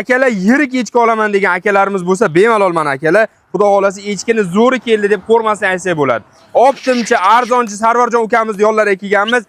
Akalar, yirik echki olaman degan akalarimiz bo'lsa, bemalol mana akalar, Xudo xolasa echkini zo'ri keldi deb ko'rmasdan aytsak bo'ladi. Оптом chi, arzonchi Sarvarjon ukamizni yonlariga kelganmiz.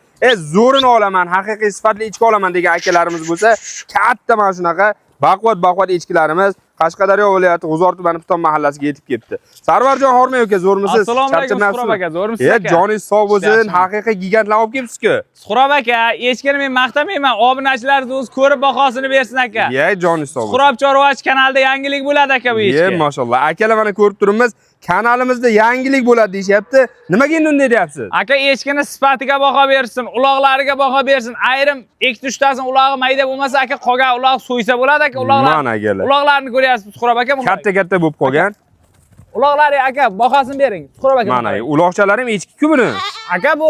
Zo'rini olaman, haqiqiy sifatli echki olaman degan akalarimiz bo'lsa, katta mana shunaqa baquvvat baquvvat echkilarimiz Qashqadaryo viloyati G'uzor tumani Piton mahallasiga yetib kelibdi. Sarvarjon, hormang aka, zo'rmisiz? Assalomu alaykum, Charchamayapsizmi? Suhrob aka, zo'rmisiz aka? Joningiz sog' bo'lsin, Yaxshimi? haqiqiy gigantlar olib kelibsiz-ku. Suhrob aka, echkini men maqtamayman, obunachilar o'zi ko'rib bahosini bersin aka. Ye, joningiz sog' bo'lsin. Suhrob chorvachi kanalida yangilik bo'ladi aka bu echki. Mashalloh. Akalar, mana ko'rib turibmiz, kanalimizda yangilik bo'ladi deyishyapti. Nimaga endi unday deyapsiz? Aka, echkini sifatiga baho bersin, uloqlariga baho bersin. Ayrim ikkita uchtasini ulog'i mayda bo'lmasa aka, qolgan uloq so'ysa bo'ladi aka, uloqlar. Mana akalar. Uloqlarni ko'ryapsiz, Suhrob aka. Katta-katta bo'lib qolgan. Uloqlari aka, bahosini bering. Suhrob aka. Mana uloqchalari ham echki-ku buni. Aka, bu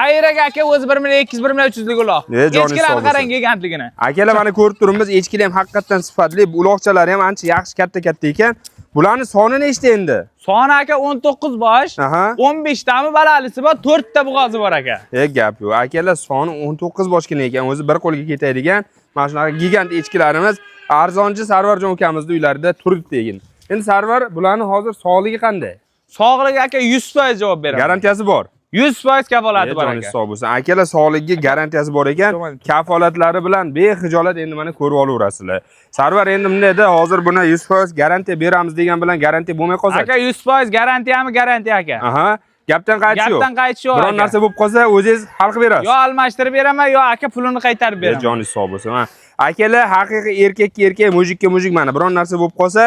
ayraga aka o'zi 1 million 200, 1 million 300 lik uloq. Joningiz sog' Echkilarni bo'lsin. qarang gigantligini. Akalar, mana ko'rib turibmiz, echkilar ham haqiqatdan sifatli, uloqchalari ham ancha yaxshi katta-katta ekan. Bularni soni nechta endi? Soni aka 19 bosh. 15 tami balalisi bor, 4 ta bug'ozi bor aka. Gap yo'q. Akalar, soni 19 boshgina ekan, o'zi bir qo'lga ketadigan mana shunaqa gigant echkilarimiz arzonchi Sarvarjon ukamizni uylarida turibdi ekan. Endi Sarvar, bularni hozir sog'ligi qanday? Sog'ligi aka 100% javob beraman. Garantiyasi bor. 100% kafolati bor Joningiz aka. sog' bo'lsin. Akalar, sog'ligiga garantiyasi bor ekan. Tuman. Kafolatlari bilan bexijolat endi mana ko'rib olaverasizlar. Sarvar, endi bundayda hozir buni 100% garantiya beramiz degan bilan garantiya bo'lmay qolsa. Aka, 100% garantiyami garantiya aka. Aha. Gapdan qaytish yo'q. Gapdan qaytish yo'q Biron aka. narsa bo'lib qolsa, o'zingiz hal qilib berasiz. Yo almashtirib beraman, yo aka pulini qaytarib beraman. Joningiz sog' bo'lsin. Ha. Akalar, haqiqiy erkakka erkak, мужик ka мужик, mana biron narsa bo'lib qolsa,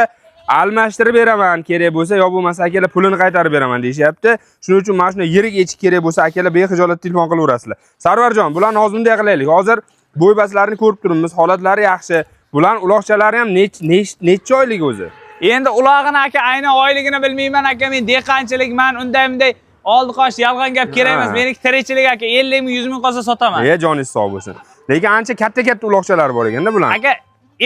almashtirib beraman kerak bo'lsa, yo bo'lmasa akalar pulini qaytarib beraman deyishyapti. Shuning uchun mana shunday yirik echki kerak bo'lsa, akalar bexijolat telefon qilaverasizlar. Sarvarjon, bularni hozir bunday qilaylik. Hozir bo'ybaslarini ko'rib turibmiz, holatlari yaxshi. Bularni uloqchalari ham necha oylik o'zi? Endi ulog'ini aka aynan oyligini bilmayman aka, men dehqonchilikman, unday bunday oldi qoch yolg'on gap kerak emas. Meniki tirikchilik aka, 50 ming 100 ming qolsa sotaman. Joningiz sog' bo'lsin. Lekin ancha katta-katta uloqchalari bor ekanda bularni. Aka,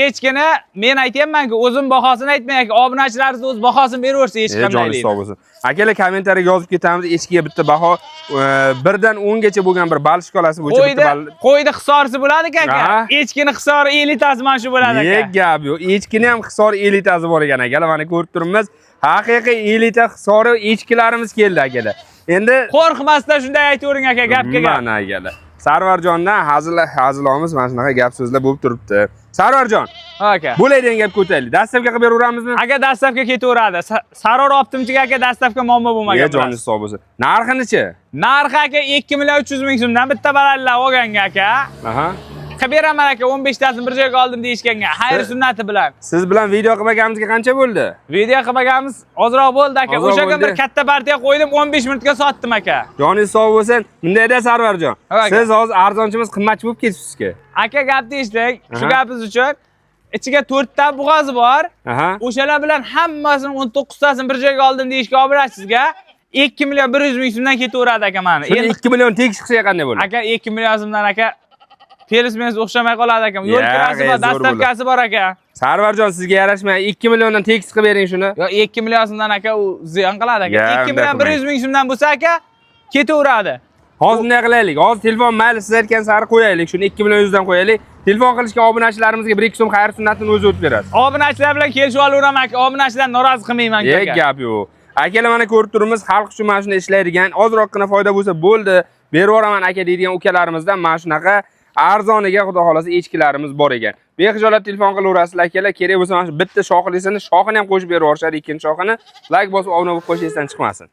echkini men aytyapman-ku, o'zim bahosini aytmay aka, obunachilarimiz o'z bahosini beraversa echki qanday Joningiz sog' bo'lsin. Akalar, kommentariyaga yozib ketamiz, echkiga bitta baho, 1 dan 10 gacha bo'lgan bir ball shkalasi bo'yicha bitta Qo'yda ball. Qo'yda hisorisi bo'ladi aka. Echkini hisori elitasi mana shu bo'ladi aka. Gap yo'q. Echkini ham hisor elitasi bor ekan akalar. Mana ko'rib turibmiz. Haqiqiy elita hisori echkilarimiz keldi akalar. Endi Qo'rqmasdan shunday aytavering aka, gapga gap. Mana akalar. Sarvarjondan hazil hazilomiz mana shunaqa gap so'zlar bo'lib turibdi. Sarvarjon, Ha aka. bo'ladigan gapga o'taylik. Доставка qilib beraveramizmi? Aka, доставка ketaveradi. Saror оптом chiga aka доставка muammo bo'lmagan. Joningiz sog' bo'lsin. Narxinichi? Narxi aka 2 million 300 ming so'mdan bitta balallar olganga aka. Qilib beraman aka, 15 tasini bir joyga oldim deyishganga, xayr sunnati bilan. Siz bilan video qilmaganimizga qancha bo'ldi? Video qilmaganimiz ozroq bo'ldi aka. Ozroq O'sha kun bo'ldi. bir katta partiya qo'ydim, 15 minutga sotdim aka. Joningiz sog' bo'lsin. Bundayda Sarvarjon. Ha, aka. Siz hozir arzonchimiz qimmatchi bo'lib ketibsiz-ku. Aka, gapni eshitdik. Shu gapingiz uchun ichiga 4 ta bug'ozi bor. O'shalar bilan hammasini 19 tasini bir joyga oldim deyishga obunachizga 2 million 100 ming so'mdan ketaveradi aka mani. Shuni Endi 2 million tekis qilsa qanday bo'ladi? Aka, 2 million so'mdan aka pelis o'xshamay qoladi aka. Yo'l kirasi bor, zo'r доставка si bor aka. Sarvarjon, sizga yarashmay 2 milliondan tekis qilib bering shuni. Yo 2 million so'mdan aka u ziyon qiladi aka. Ya, 2 unday million qilmang. 100 ming so'mdan bo'lsa aka ketaveradi. Hozir bunday qilaylik. Hozir telefon mayli siz aytgan sari qo'yaylik. Shuni 2 million 100 dan qo'yaylik. Telefon qilishga obunachilarimizga 1-2 so'm xayr sunnatini o'zi o'tib berasiz. Obunachilar bilan kelishib olaveraman aka. Obunachilarni norozi qilmayman aka. Gap yo'q. Akalar, mana ko'rib turibmiz, xalq uchun mana shuni ishlaydigan, ozroqgina foyda bo'lsa bo'ldi, berib yuboraman aka deydigan ukalarimizdan mana shunaqa arzoniga xudo xolasa echkilarimiz bor ekan. Bexijolat telefon qilaverasizlar akalar, kerak bo'lsa mana shu bitta shoxlisini, shoxini ham qo'shib berib yuborishadi, ikkinchi shoxini. Like bosib obuna bo'lib qo'yish esdan chiqmasin.